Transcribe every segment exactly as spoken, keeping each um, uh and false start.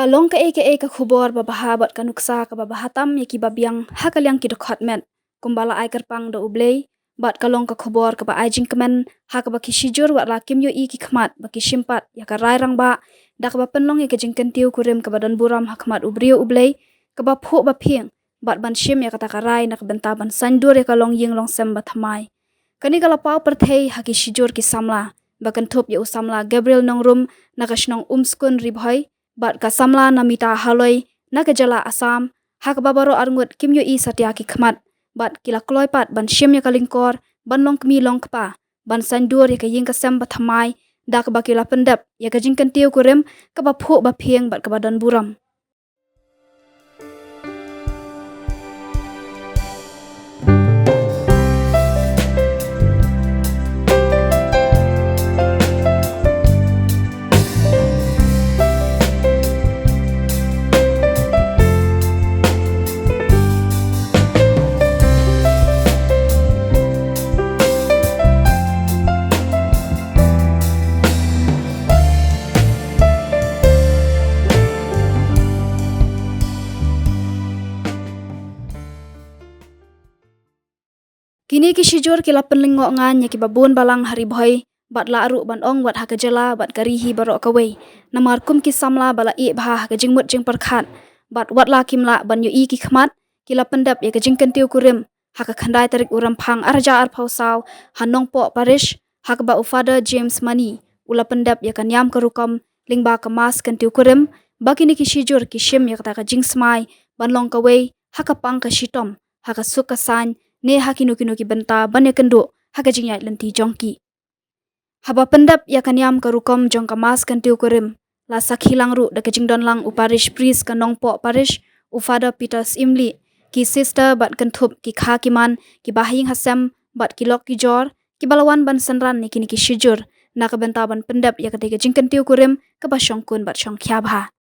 Long kaei kaei ka khubor babha bad ka nuksa kaba bha tam ïa kiba biang ha ka liang ki dkhot met, kumba la ai kyrpang da U Blei, bad ka long ka khubor kaba ai jingkmen ha kaba ki shijur wat la kim ïohi ki khmat ba ki shim pat ïa ka rai rangbah, da kaba pynlong ïa ka jingkyntiew kurim kaba don burom ha khmat u briew U Blei, kaba phuh ba phieng, bad ban shim ïa kata ka rai na ka bynta ban saiñdur ïa ka longïing longsem bathymmai. Kane ka la paw pyrthei ha ki shijur ki samla, ba kynthup ïa u samla Gabriel Nongrum na ka shnong Umskun Ri Bhoi, bad ka samla Namita Haloi na ka jylla Assam, ha kaba baroh arngut kim ïohi satia ki khmat, bad ki la kloi pat ban shim ïa ka lyngkor ban long kmie long kpa, ban saiñdur ïa ka ïing ka sem bathymmai, da kaba ki la pyndep ïa ka jingkyntiew kurim kaba phuh ba phieng bad kaba don burom. Kine ki shijur ki la pynlyngngoh ngan ïa kiba bun balang ha Ri Bhoi, bad la ruh ban ong wat ha ka jylla bad ka ri hi baroh kawei. Namar kum ki samla ba la ïeh bha ha ka jingmut jingpyrkhat, bad wat la kim lah ban ïohi ki khmat, ki la pyndep ïa ka jingkyntiew kurim ha ka khyndai tarik u Rymphang arhajar arphew saw ha Nongpoh Parish, ha kaba u Father James Mani u la pyndep ïa ka niam ka rukom lyngba ka mass kyntiew kurim, ba kine ki shijur ki shim ïa kata ka jingsmai ban long kawei ha ka pang ka shitom, ha ka suk ka saiñ, ne ha kino kino ki bynta ban ïakynduh ha ka jingïaid lynti jong ki. Haba pyndep ïa ka niam ka rukom jong ka mass kyntiew kurim, la sakhi lang ruh da ka jingdon lang u parish priest ka Nongpoh Parish, u Father Peter Syiemlieh, ki sister bad kynthup ki kha ki man, ki bahaïing hasem bad ki lok ki jor, kiba la wan ban synran ïa kine ki shijur na ka bynta ban pyndep ïa katei ka jingkyntiew kurim kaba shongkun bad shongkhia bha.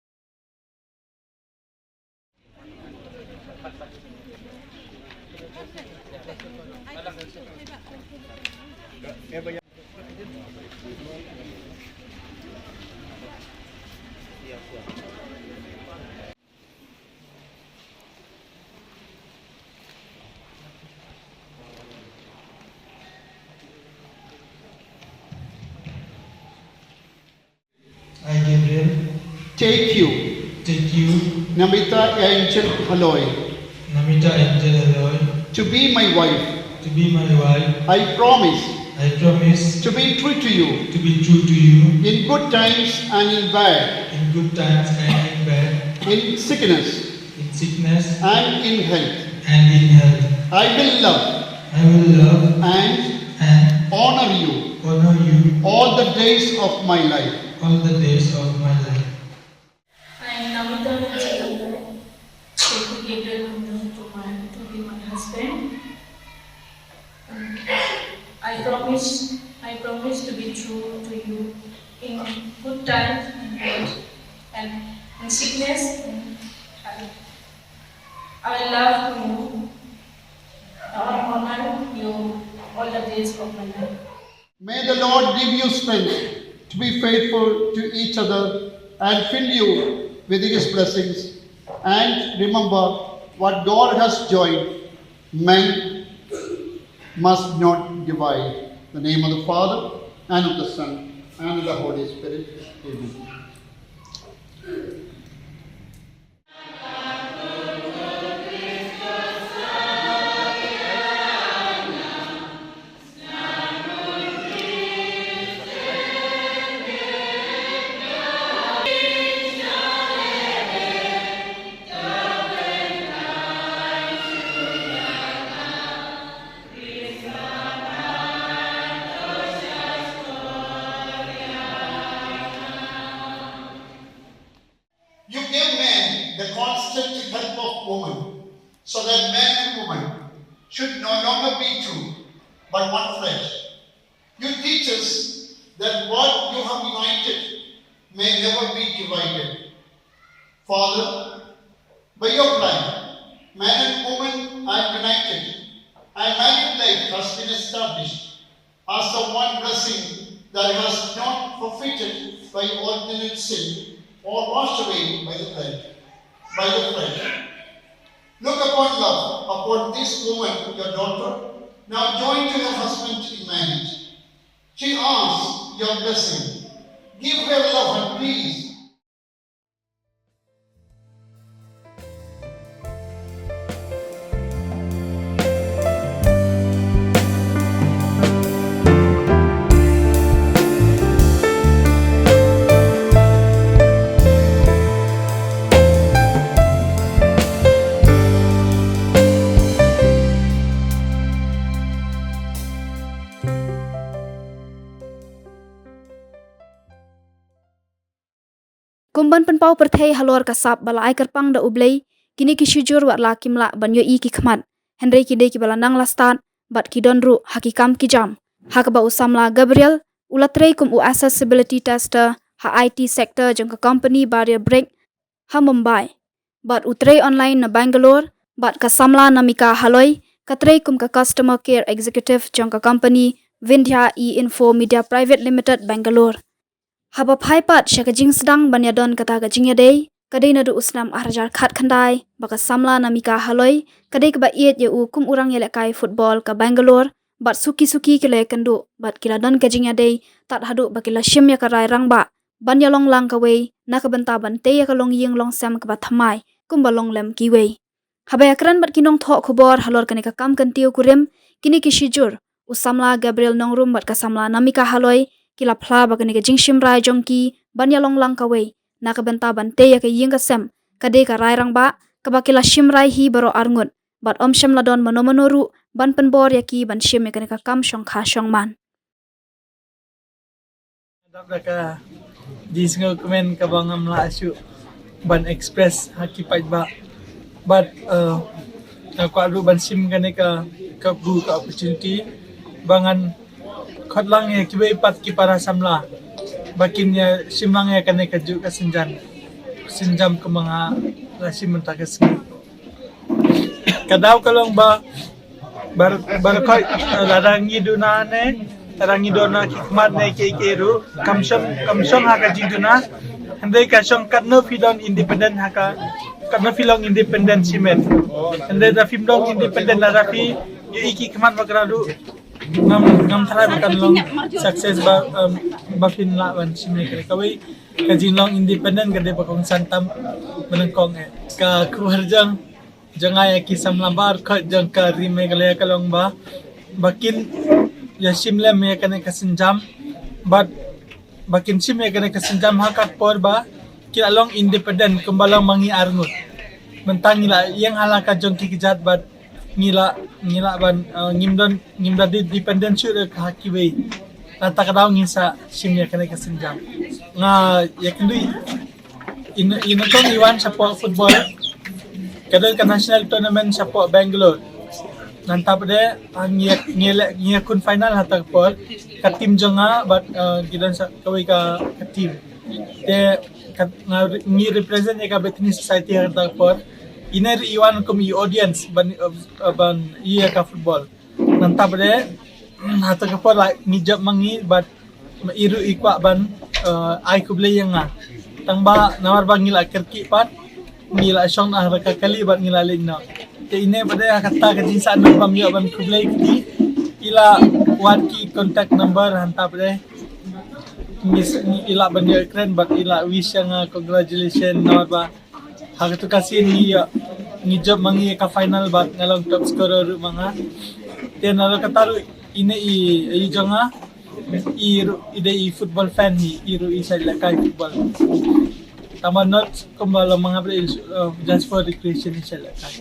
I, Gabriel, take you, take you, Namita Angel Haloi, Namita Angel Haloi, to be my wife. To be my wife. I promise, I promise, to be true to you, to be true to you, in good times and in bad, in good times and in bad, in sickness, in sickness, and in health, and in health. I will love, I will love, and, and, honor you, honor you, all the days of my life, all the days of my life. I, Namita Mitchell, take Gabriel Nongrum to my, to be my husband. I promise, I promise to be true to you in good times and bad, and in sickness and health. I love you. I honor you all the days of my life. May the Lord give you strength to be faithful to each other and fill you with His blessings. And remember, what God has joined, man must not divide. In the name of the Father, and of the Son, and of the Holy Spirit. Amen. You give man the constant help of woman, so that man and woman should no longer be two, but one flesh. You teach us that what you have united may never be divided. Father, by your plan, man and woman are united, and married life has been established as the one blessing that has not forfeited by ordinance sin, or washed away by the flood. By the flood. Look upon love, upon this woman, your daughter, now joined to her husband in marriage. She asks your blessing. Give her love and peace. Kum ban pynpaw pyrthei halor ka sap ba la ai kyrpang da U Blei, kine ki shijur wat la kim lah ban ïohi ki khmat, hynrei ki dei kiba la nang la stad bad ki don ruh ha ki kam ki jam. Ha kaba u samla Gabriel u la trei kum u accessibility tester ha I T sector jong ka company Barrier Bricks ha Mumbai, bad u trei online na Bangalore, bad ka samla Namika Haloi ka trei kum ka customer care executive jong ka company Vindhya E Info Media Private Limited, Bangalore. Haba phai pat sha ka jingsdang ban ïadon kata ka jingïadei, ka dei naduh u snem ar hajar khatkhyndai ba ka samla Namika Haloi ka dei kaba ïeit ïa u kum u rangïalehkai football ka Bangalore, bad suki suki ki la ïakynduh bad ki la don ka jingïadei tad haduh ba ki la shim ïa ka rai rangbah ban ïalong lang kawei na ka bynta ban tei ïa ka longïing longsem kaba thymmai kumba long lem kiwei. Haba ïakren bad ki nongthoh khubor halor kane ka kam kyntiew kurim, kine ki shijur, u samla Gabriel Nongrum bad ka samla Namika Haloi ki la phla ba kane ka jingshim rai jong ki ban ïalong lang kawei na ka bynta ban tei ïa ka ïing ka sem ka dei ka rai rangbah kaba ki la shim rai hi baroh arngut, bad ym shym la don mano mano ruh ban pynbor ïa ki ban shim ïa kane ka kam shongkha shongman. Dap da ka jingsngewkmen kaba ngam lah shuh ban express ha ki paidbah. Bad, eh, nga kwah ruh ban shim kane ka, ka bu ka opportunity ba ngan khot lang ïa kiwei pat ki para samla ba kin ïa shim lang ïa kane kajuh ka sienjam, sienjam kumba nga la shim mynta ka sngi. Ka daw ka long ba bar, bar khoi, eh, lada ngi duna ne, lada ngi duna ki khmat ne ki, ki ruh kam shong, kam shong ha ka jingduna. Hynrei ka shong katno phi don independent ha ka, katno phi long independent shimet. Hynrei da phim long independent, lada phi ïohi ki khmat ba kra ruh, ngam, ngam tharai ba kan long success ba, em, ba phin lah ban shim ïa kawei. Ka jinglong independent ka dei ba kongsan tam ba nyngkong eh. Ka khubor jong jong nga ïa ki samla baroh jong ka ri Meghalaya ka long ba, ba kin ïa shim lem ïa kane ka sienjam, bad ba kin shim ïa kane ka sienjam ha ka por ba ki la long independent kumba long ma ngi arngut. Mynta ngi la ïeng ha la ka jong ki kjat bad ngi la, ngi la ban, eh, ngim don, ngim da dei dependent shuh ha kiwei. Nangta ka daw ngi sa shim ïa kane ka sienjam. Nga ïa kynduh ïa, ïa nyngkong i wan shapoh football. Ka don ka national tournament shapoh Bangalore. Nangta pat de, ah, ngi, ngi leh, ngi ïa khun final ha kata ka por. Ka team jong nga bad, eh, ki don sa kawei ka, ka team. Te ka, nga re-, ngi represent ïa ka Bethany Society ha kata ka por. Ine ruh i wan kum i audience ban, eh, ban ïa ka football. Nangta pat de, ha kata ka por la ngi jop ma ngi bad ma i ruh i kwah ban, eh, ai khublei ïa nga. Tang ba namar ba ngi la kyrkieh pat, ngi la shong na ka kali bad ngi la leit noh. Te ine pat de ha kata ka jingsngewbha bam ïoh ban khublei kti. I la wad ki contact number, nangta pat de ngi s-, ngi i la ban ïoh kren bad i la wish ïa nga, congratulations namar ba ha katu ka sien ngi ïa, ngi jop ma ngi ïa ka final bad nga long top scorer ruh ma nga. Te nalor kata ruh ine i, i jong nga, i ruh i dei i football fan hi, i ruh i shait lehkai football. Tangba not kumba long ma nga, but it's, uh, just for recreation i shait lehkai.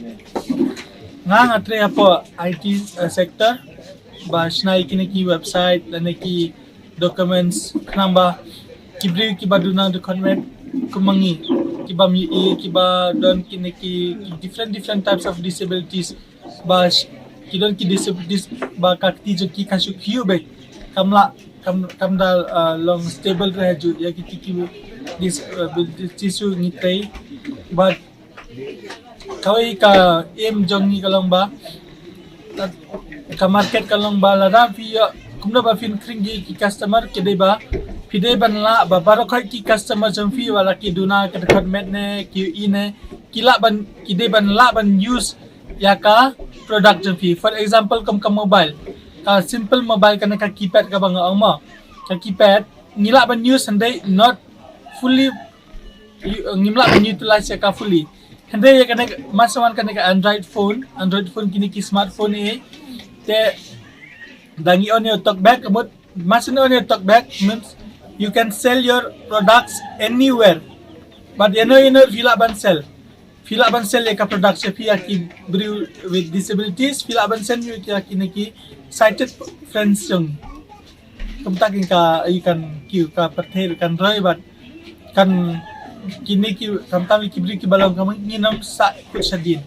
Nga nga trei hapoh I T, uh, sector, ba shna ïa kine ki website lane ki documents, khnang ba ki briew kiba duna dkhot met kum ma ngi, kiba ym ïohi, kiba don kine ki, ki different, different types of disabilities, ba sh-, ki don ki disabilities ba ka kti jong ki ka shu khih beit, kam lah, kam, kam da, ah, long stable re ha ju ïa kiti ki disabilities. Shu ngi trei, but kawei ka aim jong ngi ka long ba, ka market ka long ba lada phi ïoh, kumno ba phin khring ki, ki customer, ka dei ba Phi dei ban lah ba baroh ki customer jong phi, wala ki duna ka dkhot met ne ki i ne, ki lah ban, ki dei ban lah ban use ïa ka product jong phi. For example, kum ka mobile, ka simple mobile, kane ka keypad kaba nga ong mo, ka keypad ngi lah ban use hynrei not fully, ngim lah ban utilize ïa ka fully. Hynrei ïa kane, ma shu wan kane ka Android phone, Android phone, kine ki smartphone, eh, te da ngi on ïa u talkback, ka mut ma shu on ïa u talkback means you can sell your products anywhere. But ïa no ïa no phi lah ban sell, phi lah ban sell ïa ka product jong phi ïa ki briew with disabilities, phi lah ban sell ïa kine ki sighted friends jong. Kumta kin ka, i kan ki ka pyrthei kan roi bad kan kine ki, khamtam ki briew kiba long ka mang, ngin ym sah kut shadien.